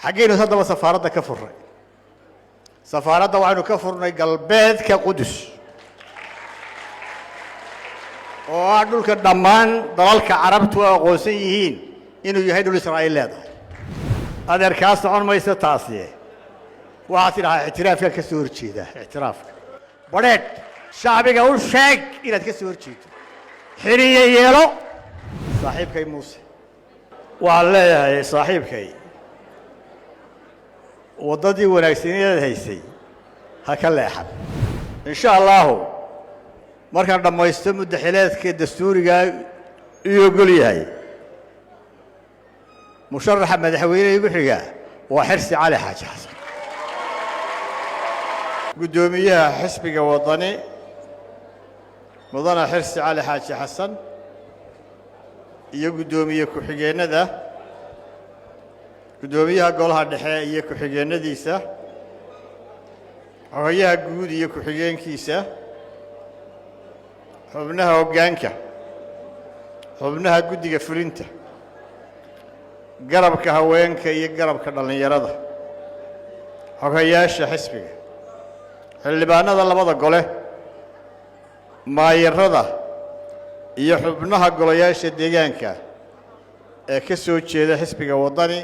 Xaggaynu haddaba safaaradda ka furnay. Safaaradda waxaynu ka furnay galbeedka Qudus, oo ah dhulka dhammaan dalalka Carabtu ay aqoonsan yihiin inuu yahay dhul Israa'iil leedahay. Adeer, kaa socon mayso taasi. Waxaad tidhahaa ictiraafkaan ka soo horjeedaa. Ictiraafka badheedh shacbiga u sheeg inaad ka soo horjeedo, xiniyo yeelo. Saaxiibkay Muuse waxaan leeyahay, saaxiibkay, waddadii wanaagsaneed haysay ha ka leexan. Insha Allaahu, markaan dhammaysto muddo xileedka dastuurigaa ii ogol yahay, musharaxa madaxweyne igu xiga waa Xirsi Cali Xaaji Xasan. Guddoomiyaha xisbiga Waddani, mudane Xirsi Cali Xaaji Xasan, iyo guddoomiye ku-xigeennada, guddoomiyaha golaha dhexe iyo ku-xigeennadiisa, xogayaha guud iyo ku-xigeenkiisa, xubnaha hoggaanka, xubnaha guddiga fulinta, garabka haweenka iyo garabka dhallinyarada, xogayaasha xisbiga, xildhibaanada labada gole, maayarada iyo xubnaha golayaasha deegaanka ee ka soo jeeda xisbiga Waddani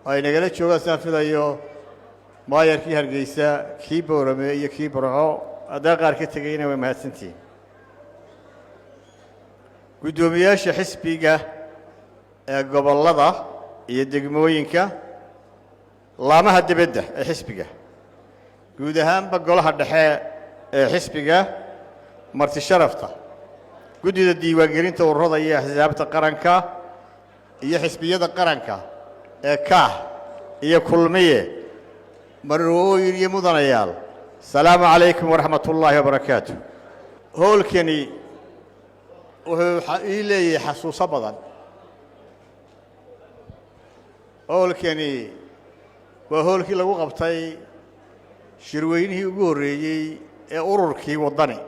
ay nagala joogaan, saan filayo, maayarkii Hargeysa, kii Boorame iyo kii Burco, haddaa qaar ka tegayna, way mahadsantihiin. Guddoomiyaasha xisbiga ee gobollada iyo degmooyinka, laamaha dibadda ee xisbiga, guud ahaanba golaha dhexe ee xisbiga, marti sharafta, guddida diiwaangelinta ururada iyo axsaabta qaranka iyo xisbiyada qaranka ee Kaah iyo Kulmiye, marwooyin iyo mudanayaal, asalaamu calaykum waraxmat ullaahi wabarakaatu. Hoolkani wuxuu ii leeyahay xasuuso badan. Hoolkani waa hoolkii lagu qabtay shirweynihii ugu horreeyey ee ururkii Waddani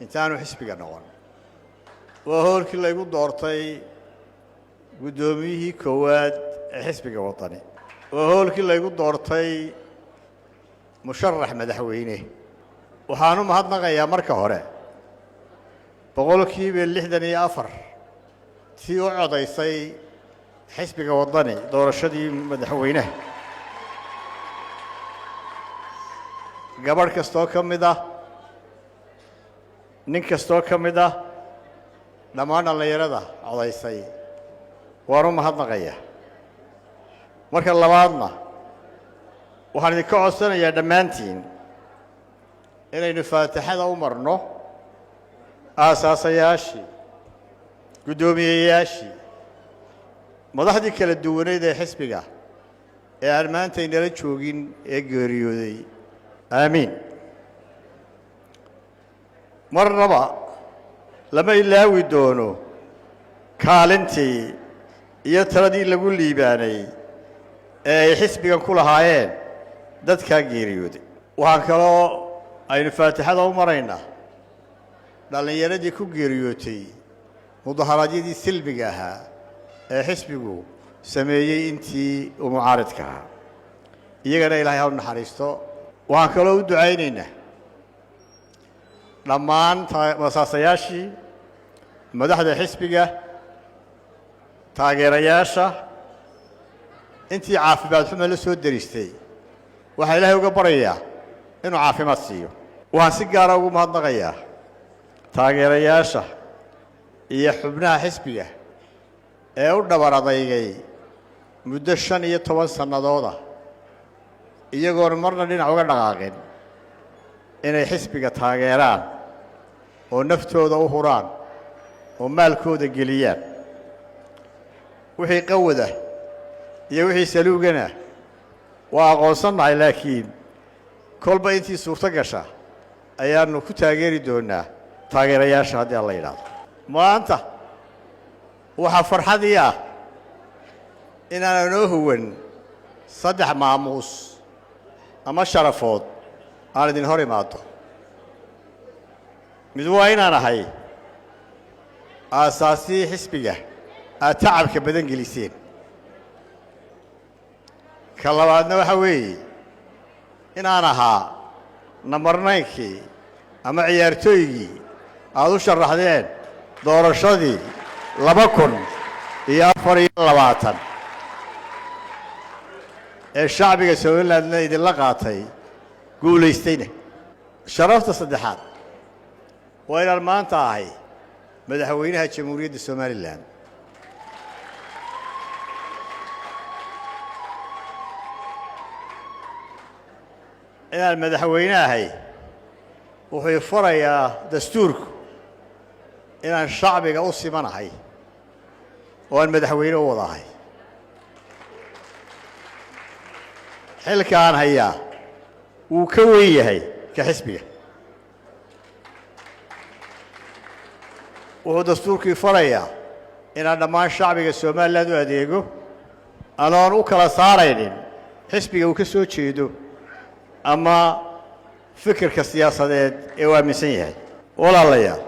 intaanu xisbiga noqon. Waa hoolkii laygu doortay guddoomiyihii koowaad ee xisbiga Waddani. Waa hoolkii laygu doortay musharax madaxweyne. Waxaan u mahadnaqayaa marka hore 64% tii u codaysay xisbiga Waddani doorashadii madaxweynaha. Gabadh kastoo ka mid ah, nin kastoo ka mid ah, dhammaan dhallinyarada codaysay waan u mahadnaqayaa. Marka labaadna, waxaan idinka codsanayaa dhammaantiin inaynu faatixada u marno aasaasayaashii, guddoomiyeyaashii, madaxdii kala duwaneyd ee xisbiga ee aan maanta inala joogin ee geeriyooday. Aamiin. Marnaba lama ilaawi doono kaalintii iyo taladii lagu liibaanay ee ay xisbigan ku lahaayeen dadkaa geeriyooday. Waxaan kaloo aynu faatixada u maraynaa dhallinyaradii ku geeriyootay mudaharaadyadii silmiga ahaa ee xisbigu sameeyey intii uu mucaaridka ahaa. Iyagana Ilaahay ha u naxariisto. Waxaan kaloo u ducaynaynaa dhammaan masaasayaashii, madaxda xisbiga, taageerayaasha, intii caafimaad xuma la soo deristay. Waxaa Ilaahay uga baryayaa inuu caafimaad siiyo. Waxaan si gaara ugu mahadnaqayaa taageerayaasha iyo xubnaha xisbiga ee u dhabar adaygay muddo 15 sannadooda, iyagoon marna dhinac uga dhaqaaqin, inay xisbiga taageeraan oo naftooda u huraan oo maalkooda geliyaan. Wixii qawada iyo wixii saluugana waa aqoonsannahay, laakiin kolba intii suurto gasha ayaannu ku taageeri doonaa taageerayaasha, haddii Alla yidhaahdo. Maanta waxaa farxadii ah inaana noo huwan saddex maamuus ama sharafood aan idin hor imaado. Mid waa inaan ahay aasaasihii xisbiga aad tacabka badan geliseen. Ka labaadna waxa weeye inaan ahaa nambar 9-kii ama ciyaartooygii aada u sharaxdeen doorashadii 2024 ee shacbiga Somalilandna idinla qaatay, guulaystayna. Sharafta saddexaad waa inaan maanta ahay madaxweynaha Jamhuuriyadda Somalilan. Inaan madaxweyne ahay wuxuu farayaa dastuurku inaan shacbiga u simanahay oo aan madaxweyne u wada ahay. Xilka aan hayaa wuu ka weyn yahay ka xisbiga. Wuxuu dastuurkii farayaa inaan dhammaan shacbiga Somaliland u adeego anoon u kala saaraynin xisbiga uu ka soo jeedo ama fikirka siyaasadeed ee uu aaminsan yahay. Walaalayaal,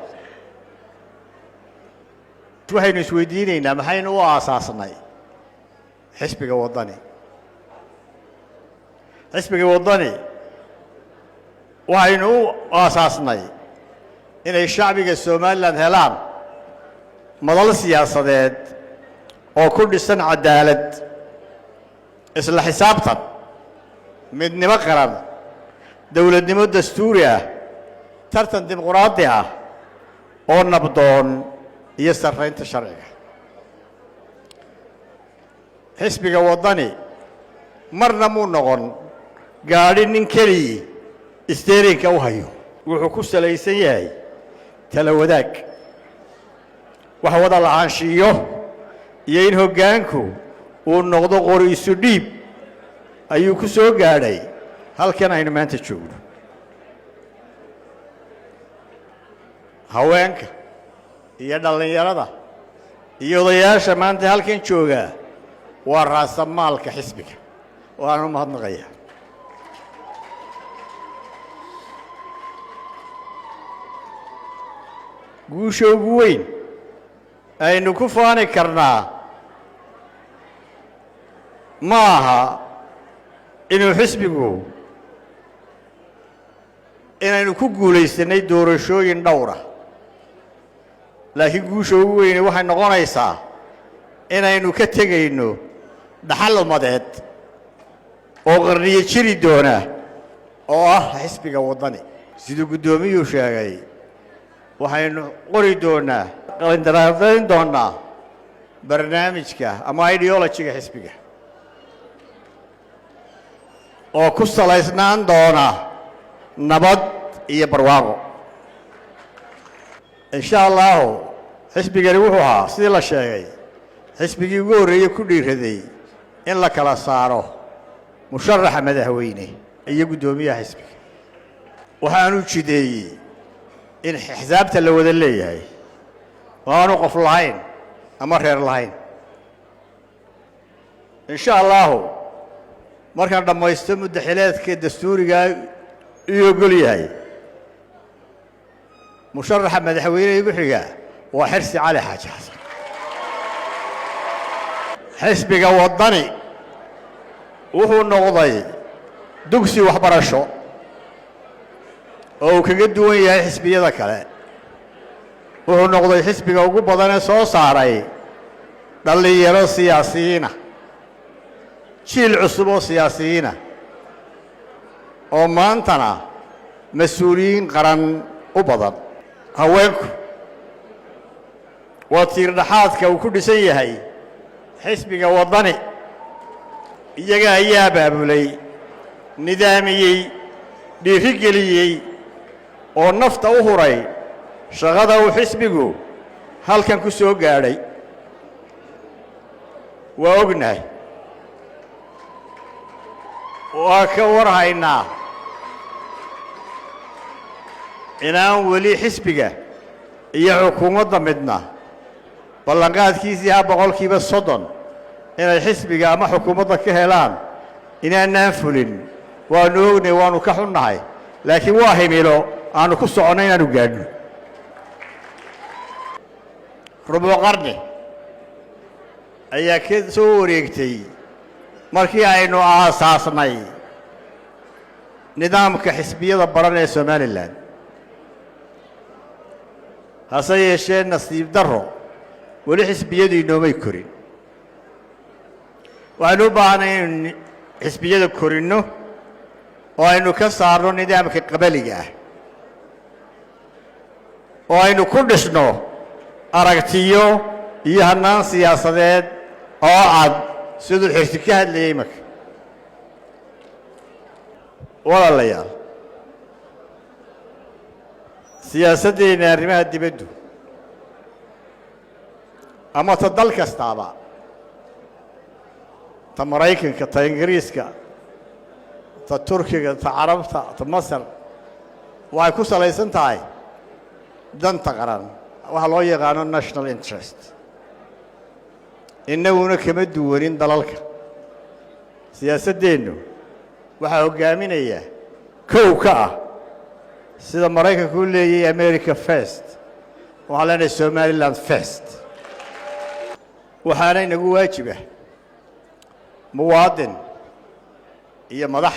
waxaynu isweydiinaynaa maxaynu u aasaasnay xisbiga Waddani. Xisbiga Waddani waxaynu u aasaasnay inay shacbiga Somaliland helaan madal siyaasadeed oo ku dhisan cadaalad, isla xisaabtan, midnimo qaran, dowladnimo dastuuri ah, tartan dimuqraadi ah oo nabdoon iyo sarraynta sharciga. Xisbiga Waddani marna muu noqon gaadhi nin keligii isteerinka u hayo. Wuxuu ku salaysan yahay tala wadaag, wax wada lahaanshiiyo iyo in hoggaanku uu noqdo qori isu dhiib ayuu ku soo gaadhay halkan aynu maanta joogno. Haweenka iyo dhallinyarada iyo odayaasha maanta halkan joogaa waa raasamaalka xisbiga, waanu mahadnaqayaa. Guusha ugu weyn aynu ku faani karnaa ma aha inuu xisbigu inaynu ku guulaysanay doorashooyin dhowra, laakiin guusha ugu weyne waxay noqonaysaa inaynu ka tegayno dhaxal umadeed oo qarniyo jiri doona oo ah xisbiga Waddani. Siduu guddoomiyuhu sheegay, waxaynu qori doonaa, qalindaraadayn doonaa barnaamijka ama ideology-ga xisbiga oo ku salaysnaan doona nabad iyo barwaaqo, insha Allahu. Xisbigani wuxuu ahaa, sidii la sheegay, xisbigii ugu horreeyey ku dhiiraday in la kala saaro musharaxa madaxweyne iyo guddoomiyaha xisbiga. Waxaanu jideeyey in xisaabta la wada leeyahay oo aanu qof lahayn ama reer lahayn. Insha Allahu, markaan dhammaysto muddo xileedka dastuurigaa ii ogol yahay, musharaxa madaxweyne igu xiga waa Xirsi Cali Xaaji Xasan. Xisbiga Waddani wuxuu noqday dugsi waxbarasho oo uu kaga duwan yahay xisbiyada kale. Wuxuu noqday xisbiga ugu badan ee soo saaray dhallinyaro siyaasiyiina, jiil cusub oo siyaasiyiina oo maantana mas-uuliyiin qaran u badan. Haweenku waa tiirdhaxaadka uu ku dhisan yahay xisbiga Waddani. Iyaga ayaa abaabulay, nidaamiyey, dhiirigeliyey oo nafta u huray shaqada uu xisbigu halkan ku soo gaadhay. Waa ognahay, waa ka war haynaa inaan weli xisbiga iyo xukuumadda midna ballanqaadkiisii ha 30% inay xisbiga ama xukuumadda ka helaan inaanaan fulin. Waanu ognay, waanu ka xunnahay, laakiin waa himilo aanu ku soconno inaanu gaadhno. Rubuc qarni ayaa ka soo wareegtay Markii aynu aasaasnay nidaamka xisbiyada baran ee Somalilan, hase yeeshee nasiib darro weli xisbiyadu inoomay korin. Waxaynu u baahanay inaynu xisbiyada korinno oo aynu ka saarno nidaamka qabaliga ah oo aynu ku dhisno aragtiyo iyo hannaan siyaasadeed oo cad, siduu Xirsi ka hadlayey marka. Walaalayaal, siyaasaddeena arrimaha dibaddu ama ta dal kastaaba, ta Maraykanka, ta Ingiriiska, ta Turkiga, ta Carabta, ta Masar, waxay ku salaysan tahay danta qaran, waxaa loo yaqaano national interest. Innaguna kama duwanin dalalka. Siyaasaddeennu waxaa hoggaaminaya kow ka ah, sida Maraykanku u leeyay "America first", waxaan leenahay "Somaliland first". Waxaana inagu waajiba, muwaadin iyo madax,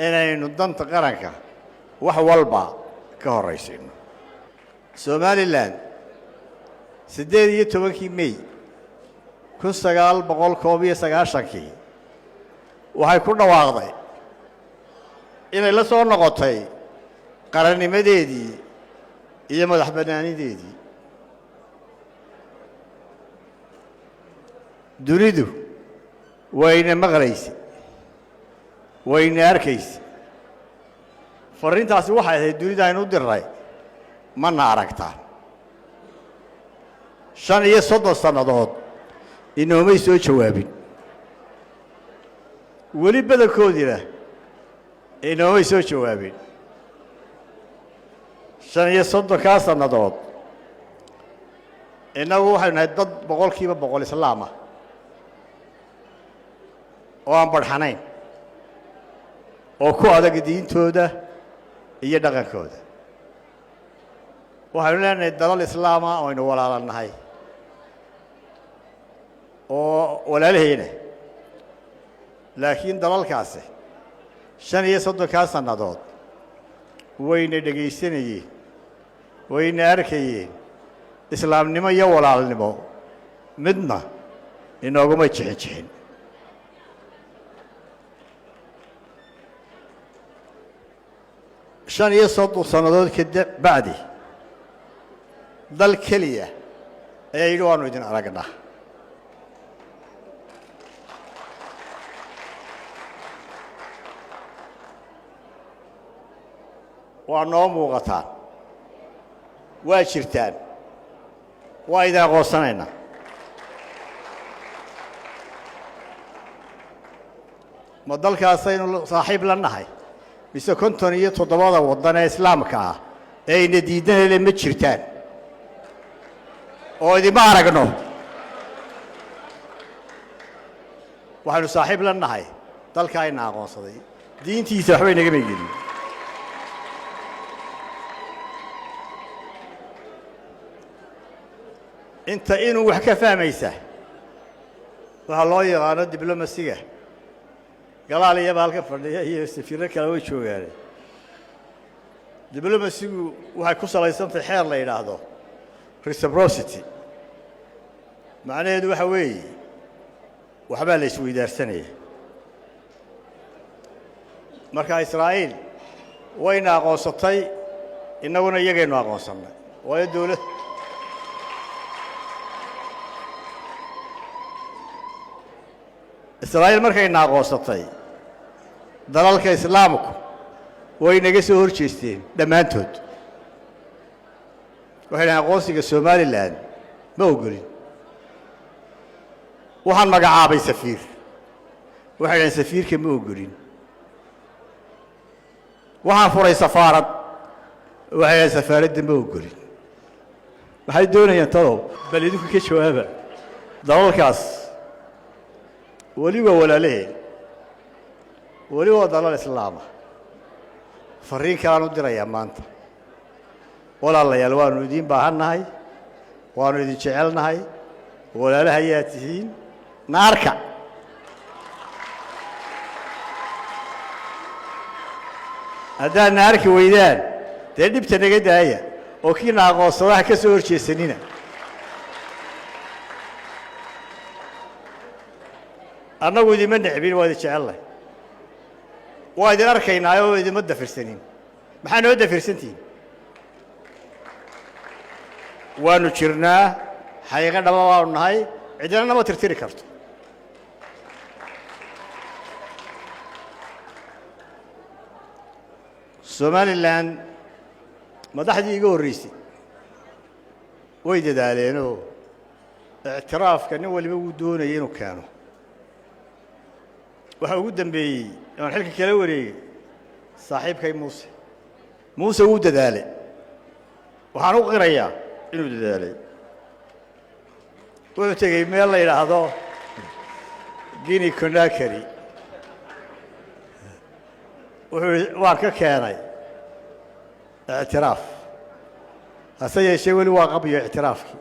inaynu danta qaranka wax walba ka horraysayno. Somaliland 18-kii May 1991-kii waxay ku dhawaaqday inay la soo noqotay qarannimadeedii iyo madax bannaanideedii. Dunidu wayna maqlaysay, wayna arkaysay. Farrintaasi waxay ahayd dunida aynu u diray: mana aragtaa? 35 sannadood inoomay soo jawaabin, weli badankoodiina inoomay soo jawaabin. 35-kaa sannadood innagu waxaynu nahay dad 100% islaam ah oo aan barxanayn oo ku adag diintooda iyo dhaqankooda. Waxaynu leenahay dalal islaama oo aynu walaalanahay oo walaalahayna, laakiin dalalkaasi 35-kaa sannadood wayna dhegaysanayeen, wayna arkayeen. Islaamnimo iyo walaalnimo midna inooguma jixin jixin. 35 sannadood kada bacdi dal keliya ayaa yidhi: "Waanu idin aragnaa." Waa noo muuqataan, waa jirtaan, waa idin aqoonsanaynaa. Ma dalkaasaynu saaxiib la nahay mise 57-da waddan ee islaamka ah ee ayna diidanayna ma jirtaan oo idinma aragno? Waxaynu saaxiib la nahay dalka ayna aqoonsaday. Diintiisa waxba inagama gelin. Inta inuu wax ka fahmaysa waxaa loo yaqaano diblomasiga, Galaal iyaba halka fadhiya iyo safiirro kale way joogaane. Diblomasigu waxay ku salaysantahay xeer la yidhaahdo reciprocity. Macnaheedu waxa weeye waxbaa la isweydaarsanaya. Marka Israa'iil wayna aqoonsatay, innaguna iyagaynu aqoonsannay, waayo dowlad Israa'iil markayna aqoonsatay, dalalka islaamku way naga soo hor jeesteen dhammaantood. Waxay dhahen: "Aqoonsiga Somaliland ma ogolin." Waxaan magacaabay safiir. Waxay dhahen: "Safiirka ma ogolin." Waxaan furay safaarad. Waxay dhahen: "Safaaradda ma ogolin." Maxay doonayaan tadow? Bal idinku ka jawaaba. Dalalkaas weli waa walaalaheen, weli waa dalal islaama. Farriin kalaan u dirayaa maanta: walaalayaal, waanu idiin baahan nahay, waanu idin jecelnahay, walaalahayaa tihiin, naarka. Haddaadna arki weydaan dee dhibta naga daaya oo kiina aqoonsada ha ka soo horjeesanina. Annagu idinma necbin, waa idin jecelnahay, waa idin arkaynaa oo idinma dafirsanin. Maxaa noo dafirsantihin? Waanu jirnaa, xaqiiqo dhaba waanu nahay, cidina nama tirtiri karto. Somalilan madaxdii iga horreysay way dadaaleenoo ictiraafka nin waliba wuu doonayay inuu keeno. Waxaa ugu dambeeyey oan xilka kala wareegay saaxiibkay Muuse. Muuse wuu dadaalay, waxaan u qirayaa inuu dadaalay. Wuxuu tegey meel la yidhaahdo Guinea Conakry, wuxuu waan ka keenay ictiraaf, hase yeeshee weli waa qabyo ictiraafkii.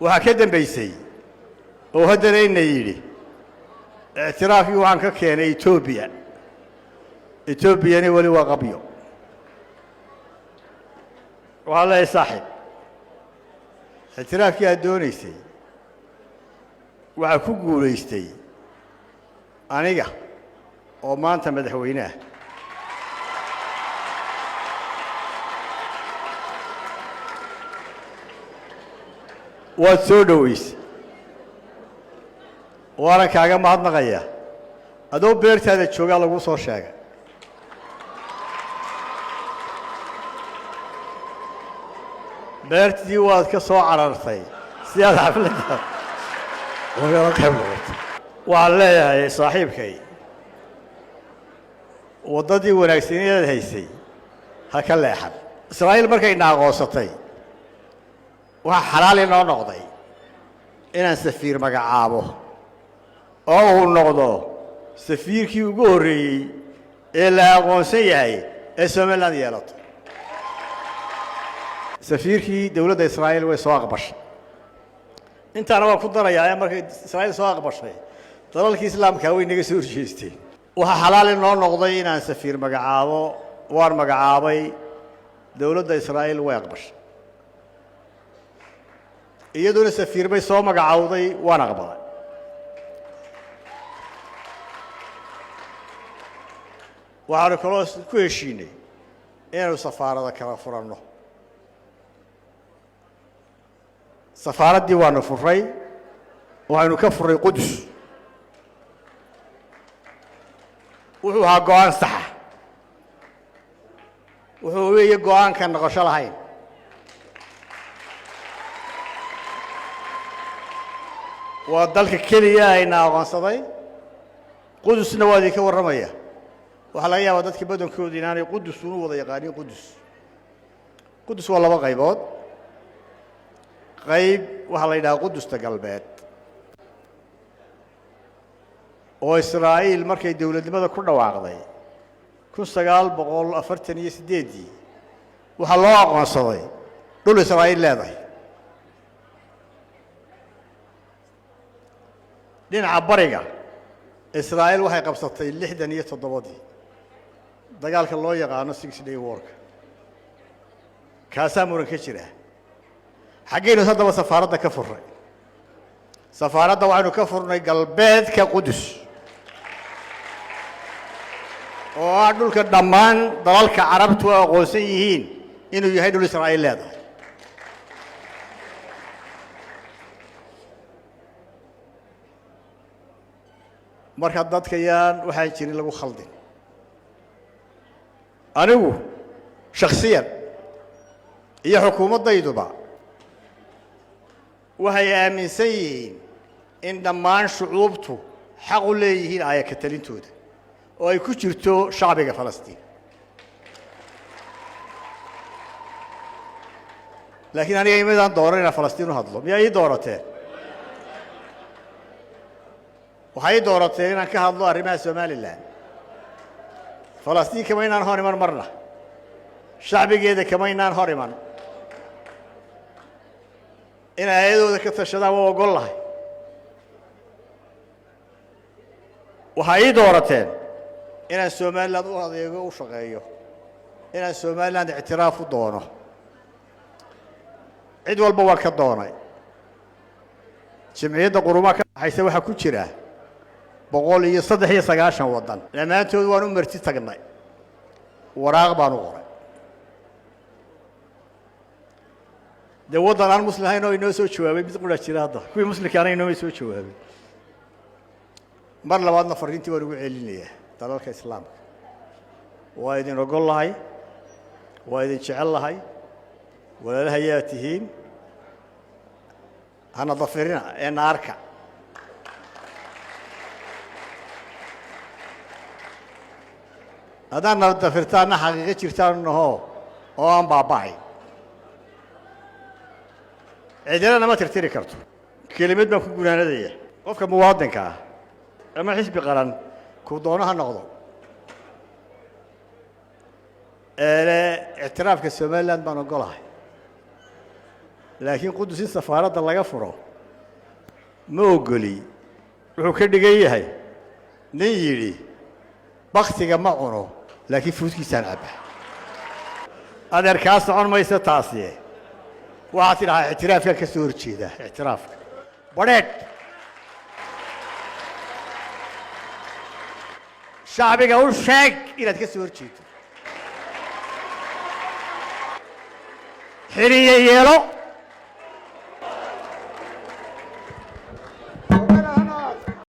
Waxaa ka dambaysay oo haddana ina yidhi ictiraafkii waxaan ka keenay Etoobiya, Etoobiyana weli waa qabyo. Waxaa leeyahay saaxiib, ictiraafkii aad doonaysay waxaa ku guulaystay aniga oo maanta madaxweyne ah. Waad soo dhoweysay, waana kaaga mahadnaqayaa. Adoo beertaada joogaa lagu soo sheegay. Beertii waad ka soo carartay si aad xafladda ugala qayb noqotay. Waxaan leeyahay saaxiibkay, waddadii wanaagsaneed haysay ha ka leexan. Israa'iil markayna aqoonsatay waxaa xalaal inoo noqday inaan safiir magacaabo oo uu noqdo safiirkii ugu horreeyey ee la aqoonsan yahay ee Somaliland yeelato. Safiirkii dowladda Israa'iil way soo aqbashay. Intaana waan ku darayaa, markay Israa'iil soo aqbashay dalalkii islaamkaa way naga soo horjeesteen. Waxaa xalaal inoo noqday inaan safiir magacaabo, waan magacaabay, dowladda Israa'iil way aqbashay, iyaduna safiir bay soo magacowday, waan aqbalay. Waxaanu kaloo ku heshiinay inaynu safaarada kala furanno. Safaaraddii waanu furay, waxaynu ka furray Qudus. Wuxuu ahaa go-aan saxa, wuxuu weeye go-aanka noqosho lahayn. Waa dalka keliya ayna aqoonsaday. Qudusna waa idinka warramaya. Waxaa laga yaabaa dadka badankooda inaanay Qudus unu wada yaqaanin. Qudus, Qudus waa laba qaybood. Qayb waxaa la yidhaha Qudusta galbeed oo Israa'iil markay dowladnimada ku dhawaaqday 1948-dii waxaa loo aqoonsaday dhul Israa'iil leedahay. Dhinaca bariga Israa'iil waxay qabsatay 67-dii dagaalka loo yaqaano Six Day Warka, kaasaa muran ka jira. Xaggaynu haddaba safaaradda ka furnay? Safaaradda waxaynu ka furnay galbeedka Qudus oo ah dhulka dhammaan dalalka Carabtu ay aqoonsan yihiin inuu yahay dhul Israa'iil leedahay. Marka dadka yaan waxaan jirin lagu khaldin. Anigu shakhsiyan iyo xukuumaddayduba waxay aaminsan yihiin in dhammaan shucuubtu xaq u leeyihiin aaya ka talintooda oo ay ku jirto shacbiga Falastiin. Laakiin aniga imidaan dooran inaan Falastiin u hadlo, miyaa ii doorateen? Waxay ii doorateen inaan ka hadlo arrimaha Somalilan. Falastiin kama inaan hor iman marna, shacbigeeda kama inaan hor iman. In aayadooda ka tashadaan waa ogol lahay. Waxaa ii doorateen Inaan Somaliland u adeego, u shaqeeyo, inaan Somaliland ictiraaf u doono, cid walba waa ka doonay. Jimciyadda Qurumaha ka dhaxaysa waxaa ku jira 193 waddan. Dhammaantood waan u marti tagnay, waraaq baan u qoray. Dee waddan aan muslim ahayn oo inoo soo jawaabay mid qura jira hadda, kuwii muslimka ana inooma soo jawaabay. Mar labaadna farriintii waan ugu celinayaa dalalka islaamka: waa idin ogol lahay, waa idin jecel lahay, walaalahayaa tihiin, hana dafirina ee naarka. Haddaan na dafirtaanna xaqiiqo jirtaanu nahoo oo aan baaba'ay, cidina nama tirtiri karto. Kelimad baan ku gunaanadaya: qofka muwaadinka ah ama xisbi qaran kuu doono ha noqdo eele, ictiraafka Somaliland baan ogolahay, laakiin Qudus in safaaradda laga furo ma ogoli, wuxuu ka dhigan yahay nin yidhi baktiga ma cuno laakiin fuudkiisaan cabba. Adeer, kaa socon mayso taasi. Waxaad tidhahaa ictiraafkaan ka soo horjeedaa, ictiraafka badheedh shacbiga u sheeg inaad ka soo horjeedo, xiriye yeelo.